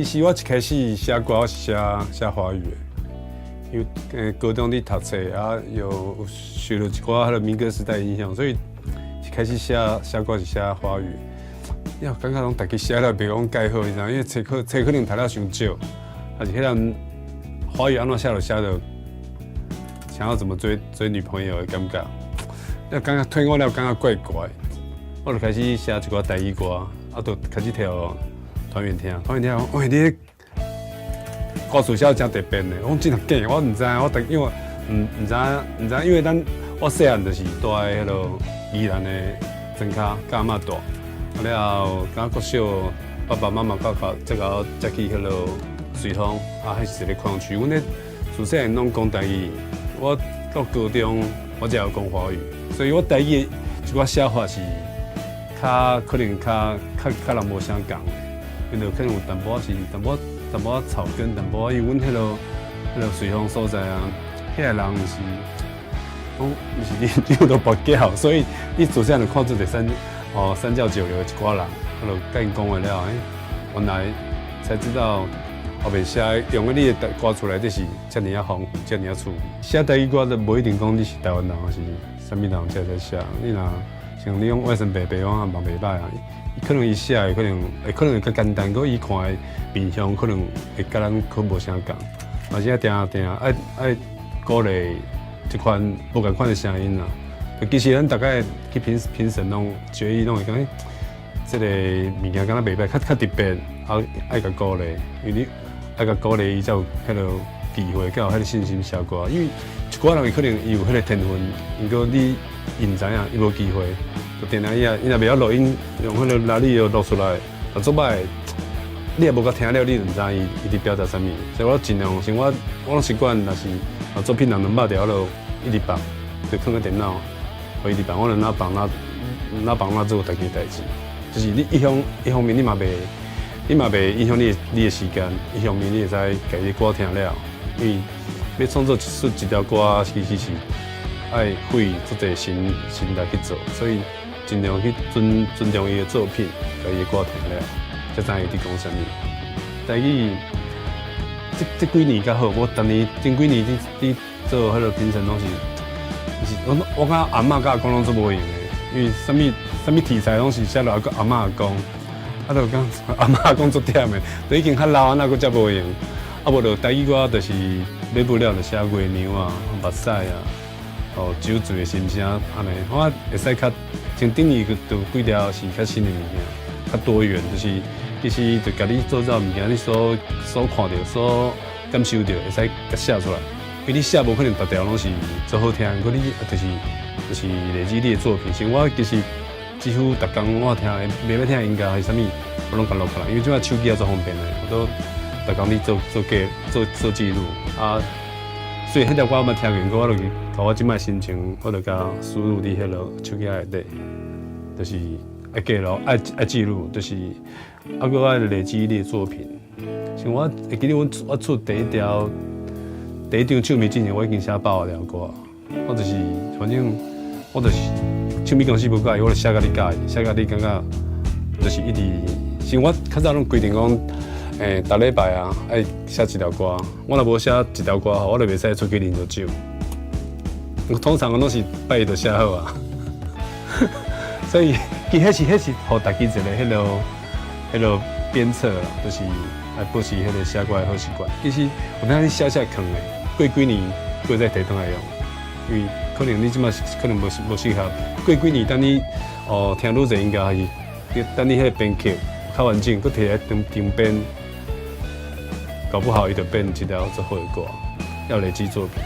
其實我一開始寫歌，我是寫華語的，因為高中佇讀冊啊，有受著一寡彼个民歌時代影響，所以一開始寫歌是寫華語。了感覺攏家己寫了袂講蓋好，你知影？因為冊可能讀了傷少，還是彼陣華語按怎寫就寫著想要怎麼追女朋友的感覺。了感覺退伍了感覺怪怪，我就開始寫一寡台語歌，啊，就開始提團員聽，團員聽，喂，你歌詞寫真特別呢。我講真的假？我毋知，我特因為毋知，因為咱我細漢就是蹛佇彼个宜蘭的莊跤，佮阿嬤蹛，啊了後，敢國小爸爸媽媽佮接共我接去彼个瑞芳，啊，彼是一個礦區。阮咧自細漢攏講台語，我到高中我才會講華語，所以我台語的一寡寫法是較可能較人無相仝。因為可能有淡薄仔是淡薄仔草根，淡薄仔，因為阮彼个瑞芳所在啊，遐个人是講毋是你有都跋筊，所以你自細漢就看做者三教九流的一寡人，我就共𪜶講話了，欸，原來才知道後面寫用的你的歌詞內底是遮爾仔豐富，遮爾仔趣味。寫台語歌就無一定講你是台灣人還是啥物人才會使寫。你若像你講外省伯伯講嘛袂歹啊，可能伊寫的可能會較簡單，閣伊看的面向可能會佮咱較無相仝。嘛是愛定定愛鼓勵這款無仝款的聲音啦。其實咱逐擺去評審攏決議攏會講，這个物件敢若袂歹，較特別，啊愛共鼓勵，因為你愛共鼓勵，伊才有彼个機會，才有彼个信心寫歌。因為一寡人伊可能伊有彼個天分，毋過你伊毋知影，伊無機會，就定定伊若袂曉錄音，用彼個拉力錄出來，啊做歹，你也無共聽了，你就毋知伊佇表達啥物。所以我盡量，像我攏習慣，若是啊作品人兩百條，我就一直放，就囥佇電腦，予伊直放，我就哪放哪放哪做家己代誌。就是你一方面你嘛袂影響你的時間，一方面你會使共伊歌聽了，因為欲創作出一條歌，其實是愛費足濟心力去做，所以盡量去尊重伊的作品，共伊的歌聽了，才知伊佇講啥物。台語這幾年較好，我逐年前幾年佇做彼个評審攏是，就是我感覺阿嬤佮阿公攏足無閒的，因為啥物題材攏是寫落來阿嬤阿公，啊就講阿嬤阿公足忝的，都已經較老啊，哪閣遮無閒。啊無就台語歌就是免不了就寫月娘啊、目屎啊、哦酒醉的心聲按呢，我會使較像頂年就幾條是較新的物件，較多元，就是其實就共你做這物件，你所看著、所感受著，會使共寫出來。因為你寫無可能逐條攏是足好聽，閣你就是累積你的作品。像我其實幾乎逐工我聽的，袂欲聽的音樂還是啥物，我攏共錄落來。因為這擺手機也足方便的，我都逐工咧做記錄啊。所以彼條歌我嘛聽過，我就共我這擺心情，我就共輸入佇彼个手機內底，就是愛記錄、愛記錄，就是啊，閣愛累積你的作品。像我會記得我出第一條第一張唱片之前，我已經寫百外條歌。我就是反正我就是唱片公司無佮意，我就寫共你佮意，寫共你感覺就是一直。像我較早攏規定講，逐禮拜啊愛寫一條歌。我若無寫一條歌吼，我就袂使出去啉著酒。我通常攏是拜一就寫好啊。所以其實彼是予家己一个彼个鞭策啦，就是愛保持彼个寫歌的好習慣。其實有當你寫寫囥的，過幾年閣再提轉來用，因為可能你這擺可能無適合。過幾年等你哦聽愈濟音樂，還是等你彼個編曲較完整，閣提來重編，搞不好伊就變一條足好的歌。要累積作品。